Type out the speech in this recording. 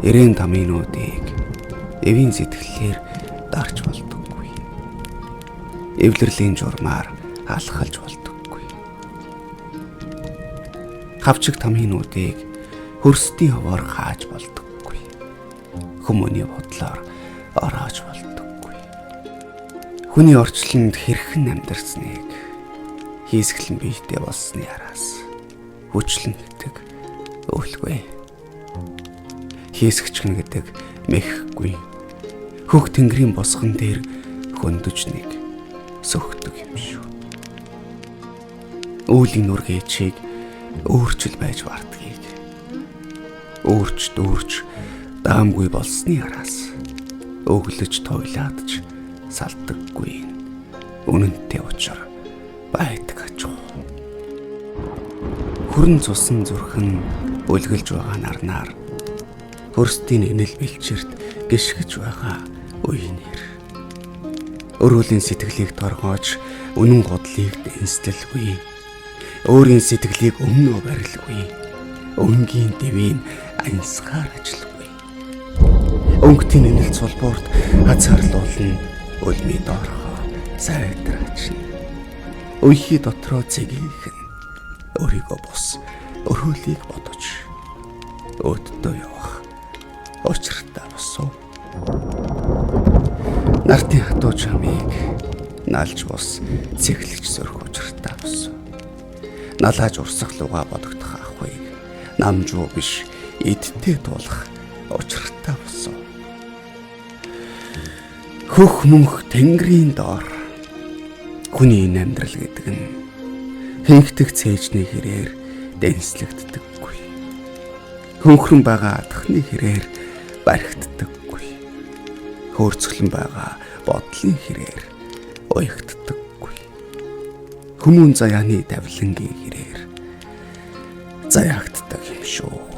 Ирээн таминуудыг эвийн сэтгэлээр дарж болдоггүй. Эвлэрлийн журмаар алхалж болдоггүй. Хавчиг таминуудыг хөрсдийн ховоор хааж болдоггүй. Хүмүүний бодлоор ороож болдоггүй. Хүний орчлонд хэрхэн амьдарсныг хийсгэлэн биетэй болсны араас хүчлэн гэдэг өөлгүй. Хийсгчгэн гэдэг мэхэхгүй. Хөх тэнгэрийн босгон дээр хөндөж нэг сөхдөг юм шүү. Үүлийн нүргээчийг өөрчил байж бардгийг. Өөрч дүүрч даамгүй болсны араас өглөж туйлаад ч салдаггүй. Үнэнтэй учир байдаг аж. Хүрэн цусан зүрхэн өлгөлж байгаа нарнаар хөрстийн инэл бэлчэрт гიშгэж байгаа үеинэр. Өрөөлийн сэтгэлийг торгоож үнэн годлыг дэнслэлгүй. Өөрийн сэтгэлийг өмнөө барилгүй. Өнгийн дэвийн ансгаар ажилгүй. Өнгөтийн инэл цулбуурт хазаарлуулна өлмий доорхоо сайдраач. Үхий дотроо цэгийнхэн өөрийгөө бус өрөөлийг бодож өөддөө явах учиртай босов. Нартын хатуу чамыг налж бус цэглэж сөрөх учиртай босов. Налааж урсгалууга бодогдох ахуйг намжуу биш эдтэй туулах учиртай босов. Хөх мөнх тэнгэрийн доор хүний энэ амьдрал гэдэг нь хинхтэх цээжний хэрээр дэнслэгддэггүй. Хөнхрөн байгаа адхны хэрээр баригддаггүй. Хөөрцгөлөн байгаа бодлын хэрээр уягддаггүй. Хүмүүн заяаны тавилангийн хэрээр заяагддаг юм шүү.